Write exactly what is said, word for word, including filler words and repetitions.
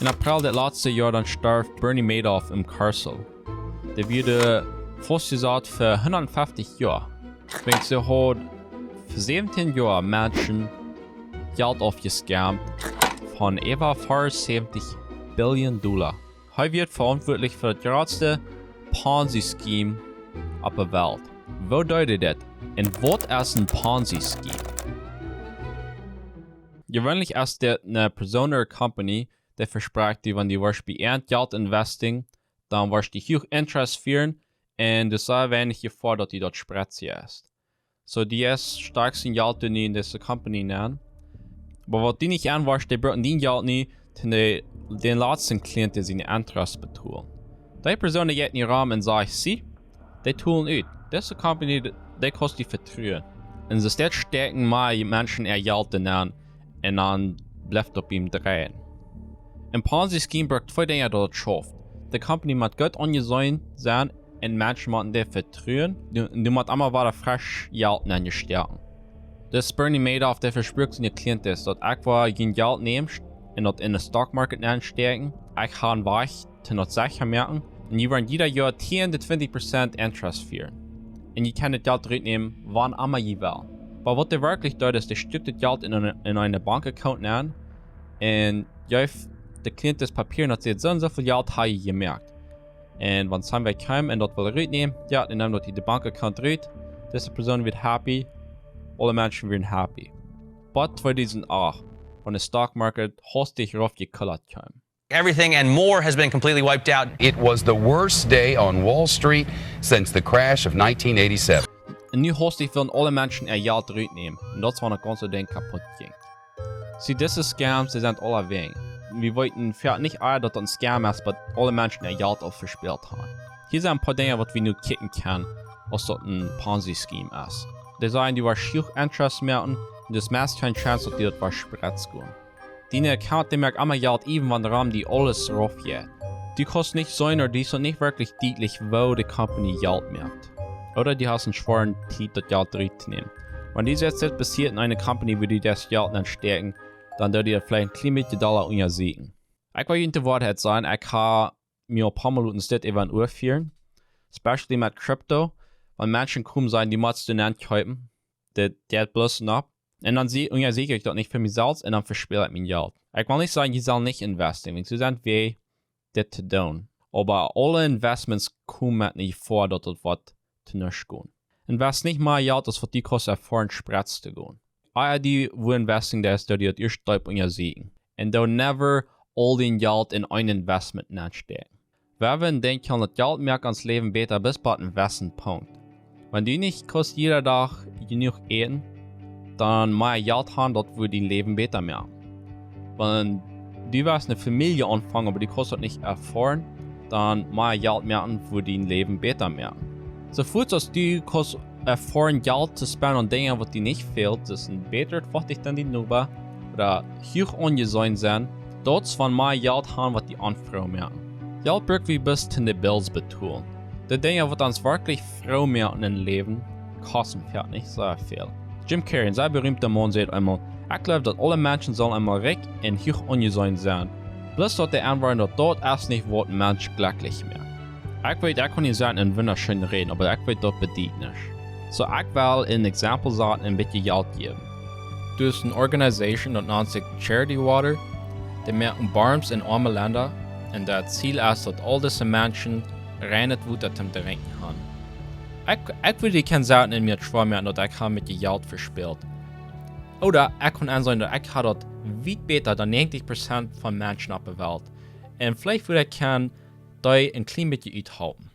En April daut latste Joa dan storf Bernie Madoff em Karzel. Dee wia faustjesat fa hundatfeftich Joa. Wiels hee haud fa säwentieen Joa Menschen Jelt aufjescampt von äwa fiefensäwentich Billion Dolla. Hee wia veauntwuatlich fa daut jratste Ponzi-Scheme opp de Welt. Woo deed hee daut? Un waut es een Ponzi-Scheme? Jeweenlich es dit eene Persone ooda Company, dee vesprakjt die, wan du woascht bie an Jelt investing, dan woascht du huach Interest fieren un doa es sea weinich Jefoa, daut du daut sprezt. So, du hast stoakjsten Jelt nu en dise Company nenn. Oba waut du nich aun woascht, dee brucken dien Jelt nu, toom de, dän latsten Client siene Interest betolen. Dee Persone jeit nu rom un sajcht: "See, dee tolen ut. Dise Company, dee kaust du vetruen." Un soo stoakj stäakjen mea Menschen äa Jelt nenn un dan blift daut bie am dreien. Een Ponzi-Scheme brukt twee Dinja, daut daut schauft. De Company mott goot aunjeseenen sennen un Menschen motten dee vetruen. Du, du motst emma wada fresch Jelt nenn stäakjen. Dis Bernie Madoff, dee vesprakjt siene Clients, daut: "Ekj woa jun Jelt nämen un daut en de Stock Market nenn stäakjen. Ekj ha een Wajch toom daut secha moaken. Un jie woaren jieda Joa tieen to twintich Prozent Interest fieren. Un jie kjennen daut Jelt rutnämen, wan emma jie wellen." Oba waut dee werkjlich deit, es, dee stupt daut Jelt en een, en een Bankaccount nenn un jeft de Client daut Papia, daut sajcht: "Soo un soo väl Jelt ha jie jemoakt." Un wan someone kjemt un daut well rutnämen, jo, dan nemt daut ut de Bankaccount rut. Dise Persone woat happy. Aule Menschen wieren happy. Bat tweedusent acht, wan de Stock Market hastich raufjekullert kjeem. Everything and more has been completely wiped out. It was the worst day on Wall Street since the crash of nineteen eighty-seven. Un nu hastich wullen aule Menschen äa Jelt rutnämen. Un daut es wan daut gaunze Dinkj kaput jinkj. See, dise Scams, dee sent aulawäajen. Wie weeten foaken nich aul, daut daut een Scam es, oba aule Menschen äa Jelt aul vespält haben. Hia sent een poa Dinja, waut wie nu kjikjen kjennen, aus daut een Ponzi-Scheme es. Dee sajen, du woascht huach Interest moaken, un daut es meist kjeene Chance, daut du daut woascht sprezt gonen. Dien Account, dee moakt emma Jelt, even wan rom die aules raufjeit. Du kaust nich seenen, ooda du seist nich werkjlich dietlich, woo de Company Jelt moakt. Ooda du hast eene schwoare Tiet, daut Jelt ruttonämen. Wan du seist, dit passieet en eene Company, wua du daut Jelt nenn stäakjst, dan doo die veleicht een kjlien bät dolla unjasieekjen. Ekj well junt de Woarheit sajen, ekj ha mie aul poa mol loten dit äwa een Uah fieren. Especially met Crypto. Wan Menschen komen sajen, du motst doa nenn kjeepen, dit jeit bloos nopp. Un dan see, unjasieekj ekj daut nich fa mie selfst un dan vespäl ekj mien Jelt. Ekj well nich sajen, jie sellen nich investen, wiels doa sent Wäaj dit to doonen. Oba aule Investments komen met eene Jefoa, daut daut woat to nuscht gonen. Invest nich mea Jelt aus waut du kaust, ea du sprezt to gonen. Ea du wua investing deist, doo die daut ieescht deep unjasieekjen. Un doo never aul dien Jelt en een Investment nenn stäakjen. Wie haben een Dinkj, daut Jelt moakt ons Läwen bäta bat een jewesset Punkt. Wan du nich kaust jieda Dach jenuach äten, dan mea Jelt haben, daut woat dien Läwen bäta moaken. Wan du west eene Famielje aunfangen, oba du kaust daut nich afforden, dan mea Jelt moaken, woat dien Läwen bäta moaken. Soo fuaz aus du kaust afforden Jelt to spenden aun Dinja, waut die nich fält, daut es een bätret Foatich aus dien Noba, ooda huach aunjeseenen sennen, daut es wan mea Jelt haben, waut die aunfroo moaken. Jelt bruck wie bloos toom de Bills betolen. De Dinja, waut ons werkjlich froo moaken em Läwen, kosten foaken nich soo väl. Jim Carrey, een sea berühmta Maun, säd eemol: "Ekj jleew, daut aule Menschen sellen eemol rikj un huach aunjeseenen sennen. Bloos daut dee enwoaren, daut daut es nich, waut een Mensch jlekjlich moakt." Ekj weet, ekj kaun hia sennen un wundascheen räden, oba ekj weet, daut bediet nuscht. Soo, ekj well een Exempel saten, een bät Jelt jäwen. Doa es eene Organisation, daut nant sikj Charity Water. Dee moaken Borms en oame Lenda. Un daut Ziel es, daut aul dise Menschen reinet Wota toom Drinkjen haben. Ekj, ekj wudd kjeen Sachen en mie schwoa moaken, daut ekj ha met Jelt vespält. Ooda ekj kaun enseenen, daut ekj ha daut wiet bäta aus negentig Prozent von Menschen opp de Welt. Un veleicht wudd ekj kjennen dee een kjlien bät uthalpen.